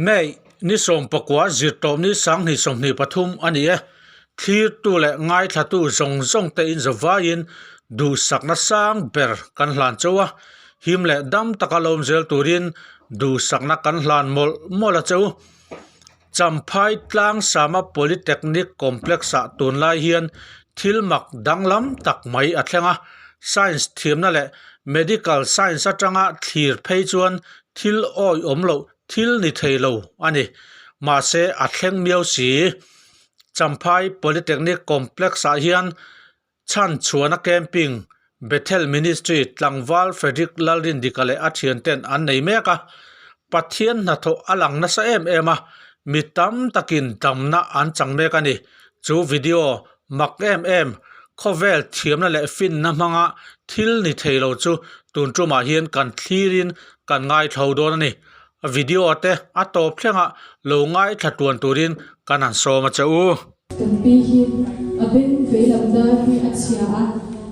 May ni 19 zirtawpni 2023 a ni e. Thlirtu leh ngaithlatu zawng zawng te in zavaiin duhsakna sang ber kan hlan chauh a, him leh dam taka lo awm zel turin duhsakna kan hlan mawlh mawlh a chauh. Champhai Tlangsama Polytechnic Complex-ah tunlai hian thil mak danglam tak mai a thleng a, science thiamna leh medical science atanga thlir phei chuan thil awihawm loh thil ni thei lo a ni. Mahse a thleng miau si. Champhai Polytechnic Complex-ah hian Chhan chhuana camping Bethel Ministry tlangval Frederick Lalrindika leh a thianten an nei mek a, Pathian hnathawh a lang nasa em em a, mi tam takin damna an chang mek a ni. Chu video mak em em, khawvel thiamna leh finna hmanga thil ni thei lo chu tun tumah hian kan thlirin kan ngaithlo dawn a ni. Video te a tawp thlengah lo ngaithla tuan turin kan han sawm a che u. Kan pi hi a beng veilam dar hi a chhia a,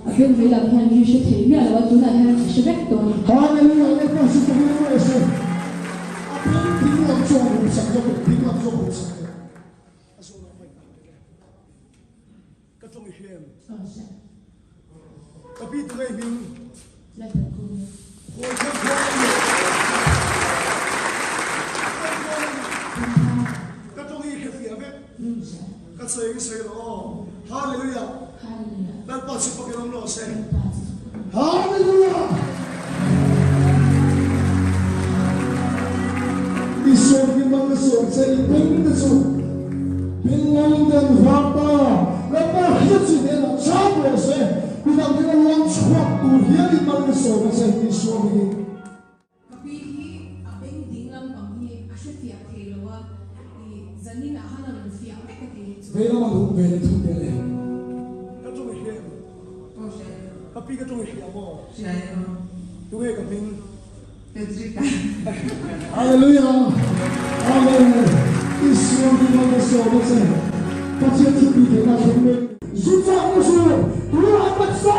a beng veilam hian ri hre thei miah lo a, tunah hian a hre vek tawh a ni. Hallelujah Lalpa chu ka ring rawh se. A beng ding lam chu a hum sak zawk e, ding lam chu a hum sak e. A zawn ah mic dah tel e. Ka tawng i hria em? Ka pi tu ngei hming. Khawi kha khua a ni. Khawi khua a ni. Ka tawng i hre fiah vek. Ka sawi i sawi rawh aw. Hallelujah. Lalpa chu pakin awm rawh se. Hallelujah. I sawi hi mang ka sawi che i beng te chu beng ngawng den vang ta. Lalpa hriat chu hnenah chang rawh se. Midang hi a luang chhuak tur hian in mang ka sawi che Isua hmingin. Ka pi hi a beng ding lampang hi a hre fiah thei lo a, i zanin ah khan a rawn fiah vek a ti hi chu. Vei lama lung ve leh thung tel e. Ka tawng i hria em? Ka pi ka tawng i hria maw? Hria e aw. Tunge ka hming? Federica. Hallelujah! Amen! Isua hming a ka sawm a che. Pathian chu tih theihna a thleng mek. Zu chak na chu tuna a taksa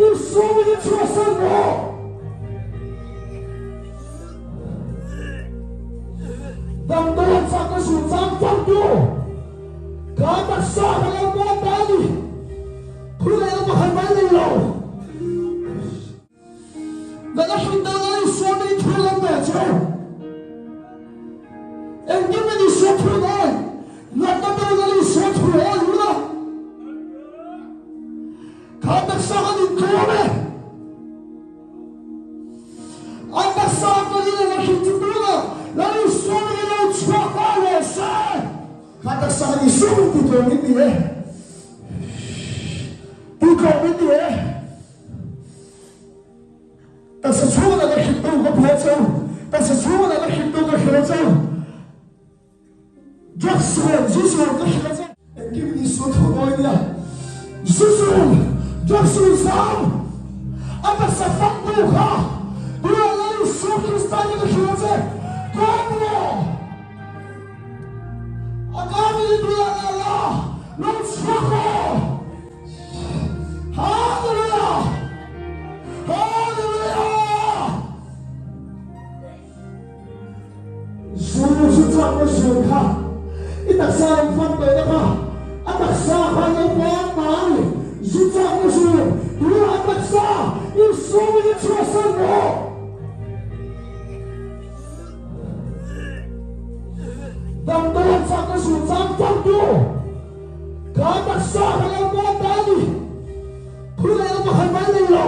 Isua hming a chhuahsan rawh. Damdawi chak na chu chang chang tu ka taksa ka lo muan ta a ni. Thu leh na pakhat mai nei lo. Nana hrinna la Isua min thu lam ve chu. Engkim in Isua thu dawn. Natna deuh la Isua thu haw lu la. Kha taksa kan intlawm e. An taksa atangin a la hrin chu tuna Lal Isua min lo chhuak a rawh se. Kha taksa kan Isua min titlawm in ni e. Titlawm in ni e. Taksa chhunga la hriltu ka phuah chu, taksa chhunga la hriltu ka hrilh chu, drugs sual, zu sual ka hrilh chu. Engkim in Isua thu mawi nia, zu sual, drugs sual zam, a taksa fangtu kha, tunah Lal Isua Krista in ka hrilh che, kawng rawh, a kâmin tunah la la, lo chhuak rawh. Hallelujah! Hallelujah! Zu chu chak na sual kha i taksa lo fan tawh na kha a taksa kha lo pawng mai zu chak na su tu a taksa i su i chhuahsan rawh. Damdawi chak na su chang chang tu. Ka taksa ka lo muan ta a ni. Thu leh la pakhat mai nei lo.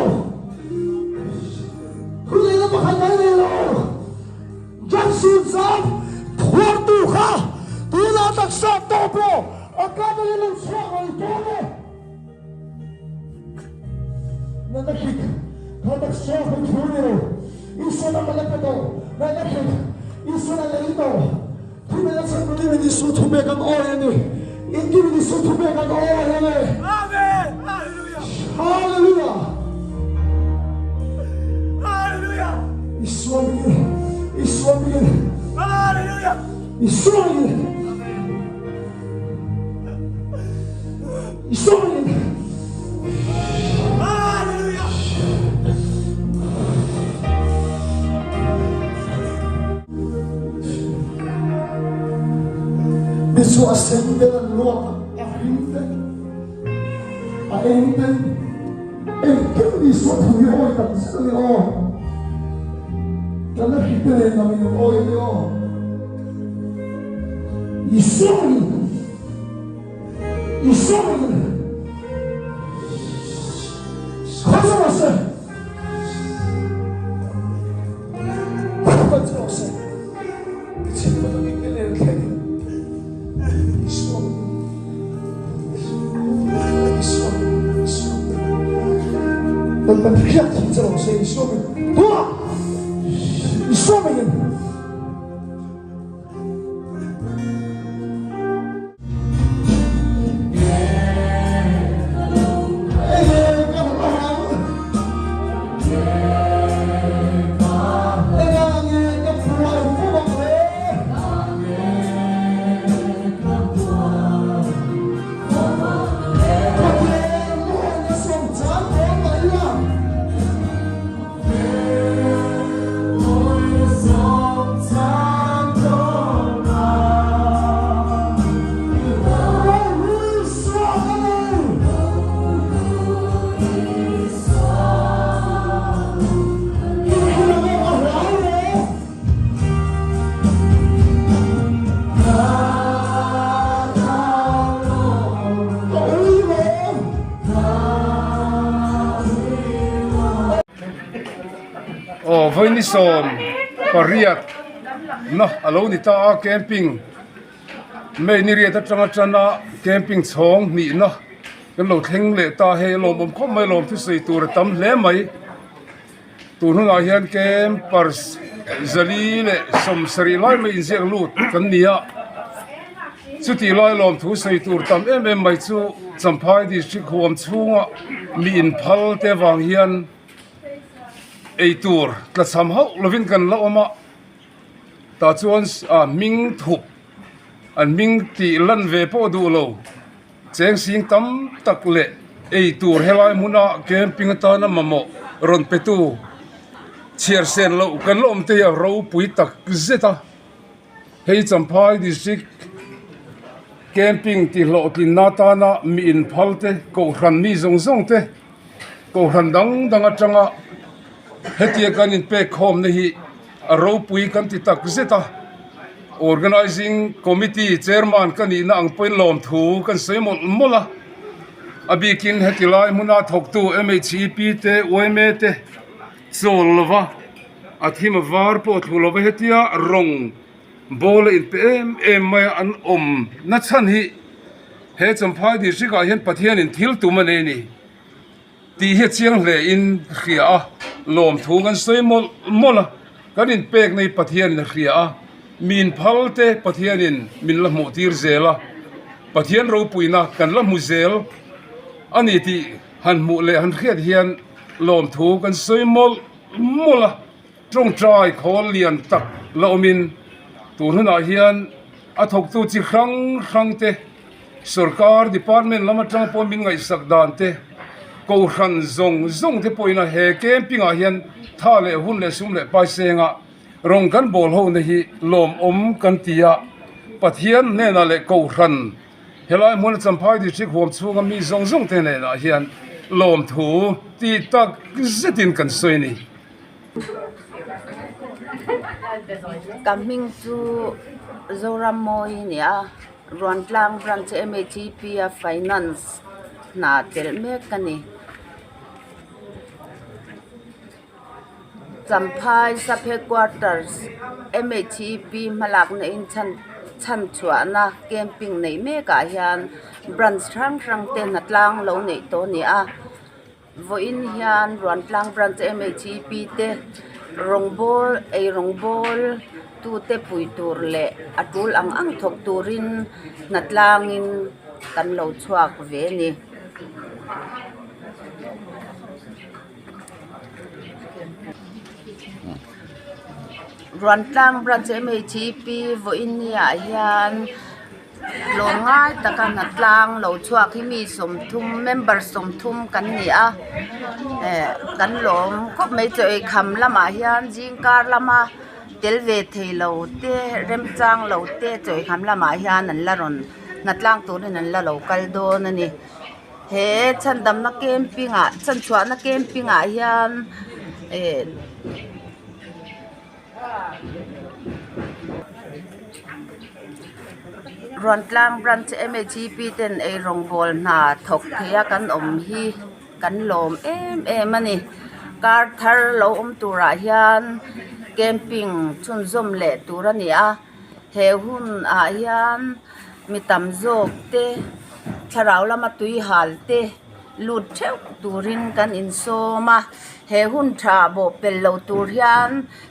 Thu leh la pakhat mai nei lo. Johnson zam thuartu kha tuna taksa tawp rawh. A ka atangin lo chhuak rawh i dawn e. Nana hrik ka taksa ka thu ni lo. Isua na mala pe tawh. Nana hrik Isua na lei tawh. Thimena chhan tu ding in Isua thu pek an awi a ni. Engkim in Isua thu pek an awi a ni. Amen! Hallelujah! Hallelujah! Hallelujah! Isua mingin, Isua mingin. Hallelujah! Isua mingin. Isua mingin. Hallelujah! chu a sen ten an luak a, a hring te, a eng te, engkim Isua thu hi awi tak zet a ni aw. Kan la hri te nen lam in an awi a ni aw. Isua in, Isua in, khawi rawh se. Aw vawiin 18 na a lo ni ta a camping May ni riat atanga tana camping chhawng hnihna kan lo thleng leh ta hei a lawmawm khawp mai lawm thusawi tur a tam hle mai tun hunah hian campers zali leh 70 lai mai inziak lut kan ni a chutih lai lawm thusawi tur tam em em mai chu Champhai district huam chhunga mi inphal te vang hian eitur tlachham hauh lovin kan la awm a. Tah chuan ah hming thup an hming tih lan ve pawh duh lo cheng sing tam tak leh ei tur helai hmuna camping atana mamawh rawn pe tu chhiar sen loh kan la awm te hi a ropui tak zet a hei Champhai district camping tih hlawhtlinna atana mi inphal te kohhran mi zawng zawng te kohhran dang dang atanga Hetia kan inpek khawmna hi a ropui kan ti tak zet a, Organising Committee Chairman ka nihna ang pawhin lawmthu kan sawi mawlh mawlh a, a bikin heti lai hmuna thawktu MHEP te, yma te chawl lova a thim a var pawh thlu lova hetia rawng ball a inpe em em mai a an awm nachhan hi he Champhai District ah hian Pathianin thil tum a nei a ni. Tih hi a chiang hle in hria a, lawmthu kan sawi mawlh mawlh a, kan inpekna hi Pathianin a hria a, min phal te Pathianin min la hmuh tir zel a, Pathian ropuina kan la hmu zel a ni tih han hmuh leh han hriat hian lawmthu kan sawi mawlh mawlh a, tawngtai khawl lian tak la awmin tun hunah hian a thawktu chi hrang hrang te Sorkar department lam atang pawh min ngaihsak dan te, kohhran zawng zawng te pawhin a he camping ah hian tha leh hun leh sum leh paiseng ah rawng kan bawl ho na hi lawmawm kan ti a, Pathian hnenah leh kohhran helai hmuna Champhai district huam chhunga mi zawng zawng te hnenah hian lawmthu ti tak zetin kan sawi a ni. Ka hming chu Zorammawi a ni a. Ruantlang Branch MHEP a Finance hna chelh mek a ni. Champhai Sub Headquarters MHEP hmalakna in chhan chhan chhuahna camping neih mekah hian branch hrang hrang te hnatlang lo neih tawh a ni a. Vawiin hian Ruantlang Branch MHEP te rawngbâwl ei rawngbâwl tute pui tur leh a tul ang ang thawk turin hnatlangin kan lo chhuak ve a ni. Ruantlang Branch MHEP vawiin ni ah hian. Lawm ngai taka hnatlang lo chhuak hi mi 30 member 30 kan ni a eh kan lawm khawp mai chaw ei kham lamah hian zing kar lama. tel ve thei lo te remchang lo te chawikham lamah hian an la rawn hnatlang turin an la lo kal dawn a ni. He chhandamna camping ah chhanchhuahna camping ah hian eh. Ruantlang branch mhep ten ei rawngbawl hna thawk thei a kan awm hi kan lawm em em a ni kar thar lo awm turah hian camping chhunzawm leh tur a ni a he hun ah hian mi tam zawk te thlarau lama tui hal te. Lut theuh turin kan insawm a, he hun tha bawhpelh lo tur hian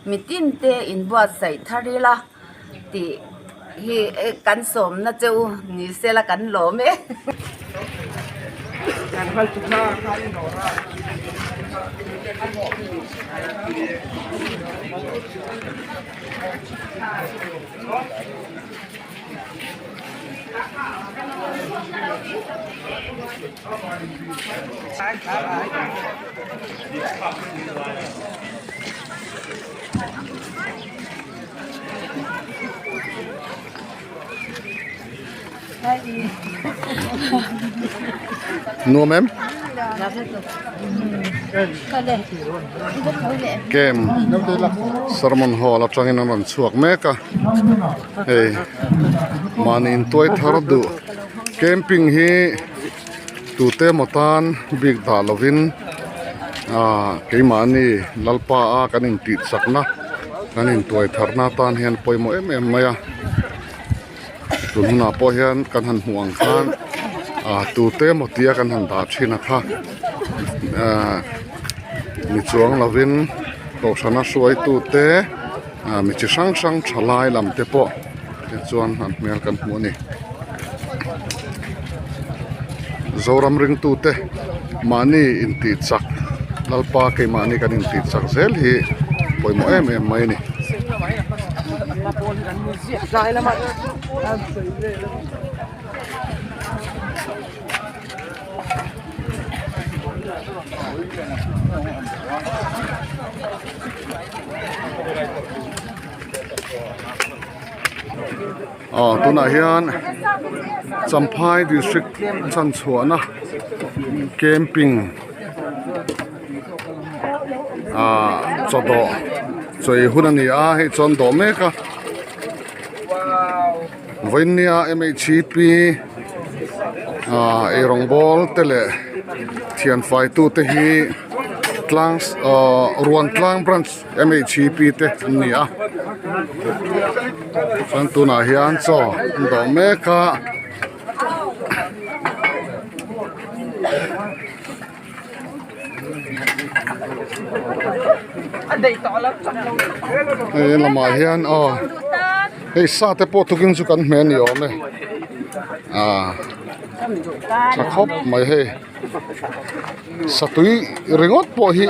mitin te inbuatsaih thar ila tih hi kan sawmna che u ni sela kan lawm e. Nuam em? Camp sermon hall atangin an rawn chhuak mek a hei mahni intuai thar duh camping hi tute emaw tan bik dah lovin ah keimahni lalpa a kan intih chakna kan intuai tharna tan hian pawimawh em em mai a tun hunah pawh hian kan han hmuh ang khan ah tute emaw tia kan han dah thin a kha ah mi chuang lovin kohhrana hruaitute ah mi chi hrang hrang thalai lam te pawh tichuan an hmel kan hmu a ni Zoram ringtute mahni intih chak Lalpa keimahni kan intih chak zel hi pawimawh em em mai a ni. Aw tunah hian Champhai district chhanchhuahna camping ah chawdawh chawi hun a ni a hei chuan dawh mek a vawinia mhep ah eirawng bawl te leh thianfai tute hi tlang ah Ruantlang branch mhep te an ni a chuan tunah hian chaw an dawh mek a. Hei lamah hian aw hei sa te pawh tukin chu kan hmeh a ni awm e ah tha khawp mai hei satui ringawt pawh hi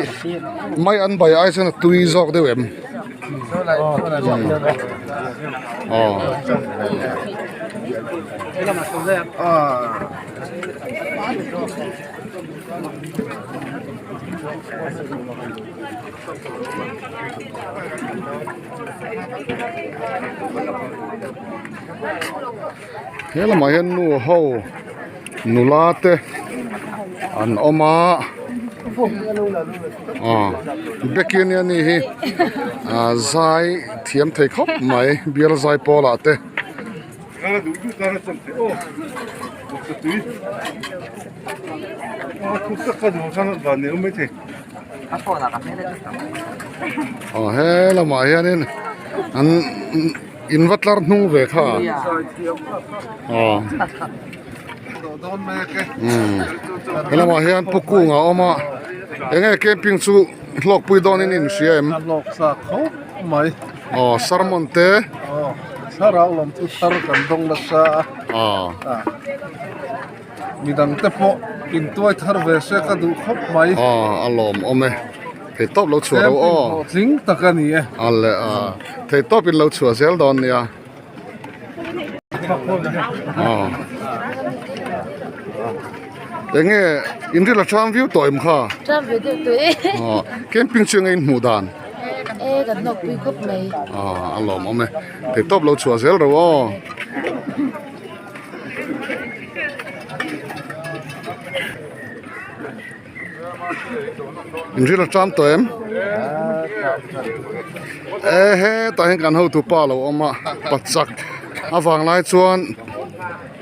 mai an bai ai chuan a tui zawk deuh em aw. He lamah hian nu ho nula te an awm a aw biakin a ni hi ah zai thiam thei khawp mai bial zai pawl ah te. Aw he lamah hianin an in va tlar hnung ve kha aw umm he lamah hian pu kunga a awm a eng nge camping chu hlawkpui dawnin in hria em aw sermon te. Thlarau lam chu thar kan dawng nasa a, midang te pawh intuai thar ve se ka duh khawp mai. A lawm awm e, thei tawp lo chhuah lo aw. Tling tak a ni e. A le a, thei tawp in lo chhuah zel dawn nia. Enge in ril a ṭham viau tawh em kha? Ṭham ve deuh tawh e. Camping chu enge in hmuh dan? E kan hnawk pui khawp mai. Aw a lawmawm e. Theihtawp lo chhuah zel ro aw. Inril a ṭam tawh em? E hetah hian kan hotu pa lo awm a pachak a vang lai chuan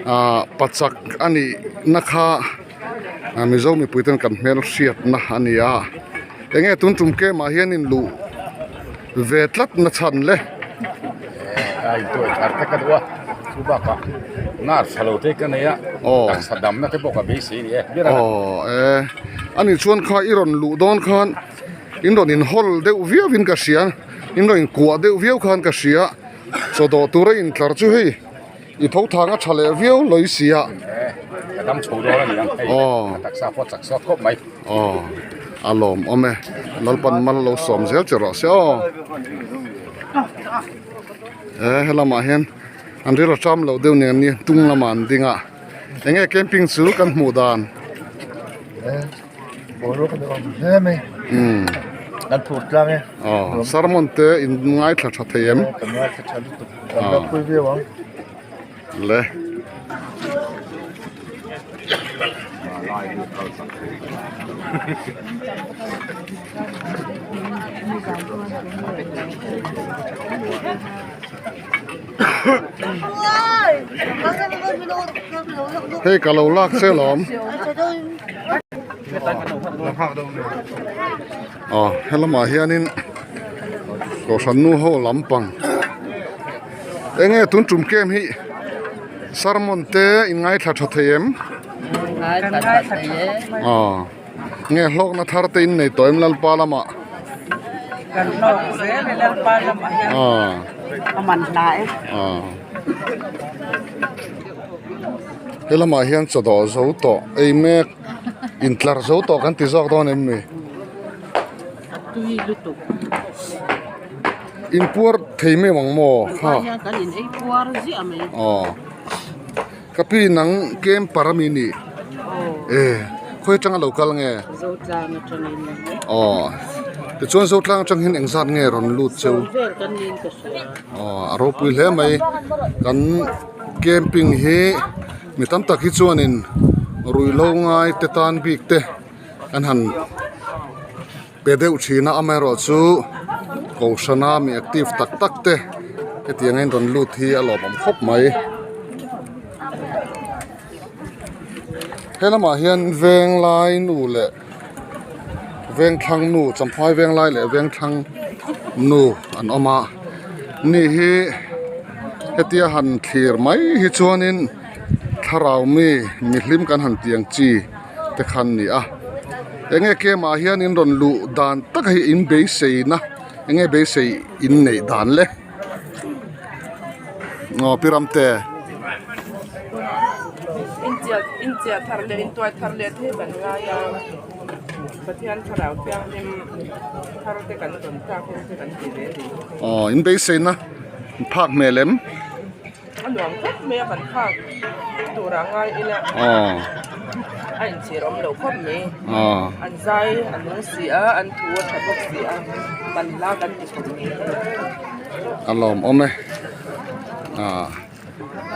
ah pachak a nih na kha Mizo mipui ten kan hmel hriatna a ni a eng nge tun tum kem ah hian in luh ve tlat na chhan le. A intuai thar te ka duh a chu bakah nar tha lo te ka nei a taksa damna te pawh ka beisei a ni e ber a. Aw e ani chuan kha i rawn luh dawn khan in rawn in hawl deuh viau in ka hria in rawn in kuah deuh viau khan ka hria chaw dawh tura intlar chu hei. I tho thang a tha leh viau lawih si a. Ka dam chho dawn a ni ang hei. Ka taksa pawh chak sawt khawp mai. Aw a lawm awm e. Lalpan mal lo sawm zel che rawh se aw. E helamah hian an ril a ṭam loh deuh nen ni tung lamah an ding a. Eng nge camping chu kan hmuh dan? Boruak a nuam hle mai. Kan phur tlang e. Aw sermon te in ngaithla tha thei em? Kan ngaithla tha lutuk. Kan la pui viau ang. Le. Hei ka lo lak che lawm. Aw helamah hianin kohhran nu ho lampang eng nge tun tum kem hi sermon te in ngaithla tha thei em aw nge hlawkna thar te in nei tawh em lalpa lamah aw helamah hian chaw dawh zo tawh ei mek. Intlar zo tawh kan ti zawk dawn em ni? A tui lutuk. In puar thei mai ang maw? Kha hian kan in ei puar ziah mai. Aw. Ka pi nang kem par ami ni? Aw. E khawi atanga lo kal nge? Zotlang atangin. Aw. Tichuan Zotlang atang hian engzat nge rawn lut cheu? Sawm vel kan niin ka hria. Aw a ropui hle mai. Kan camping hi. Mi tam tak hi chuanin ruihhlo ngai te tan bik te an han pe deuh thin a amaherawhchu kohhrana mi active tak tak te hetiang a in rawn lut hi a lawmawm khawp mai. He lamah hian venglai nu leh vengthlang nu champhai venglai leh vengthlang nu an awm a ni hi hetia han thlir mai hi chuanin thlarau mi mihlim kan han tih ang chi te kha an ni a eng nge kem ah hian in rawn luh dan tak hi in beisei na eng nge beisei in neih dan le aw pi Ramte. Inchiah thar leh intuai thar leh te hi kan ngai a Pathian thlarau thianghlim thar te kan tawn tlak hun te kan ti ve a ni. Aw in beiseina phak hmel em? A nuam khawp mai a kan phak tur ah ngai ila a inchhir awm lo khawp mai. An zai a nung si a an thu a tha bawk si a man hla kan ti khawp mai. A lawmawm e.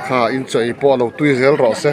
Kha in chaw ei pawh a lo tui zel rawh se.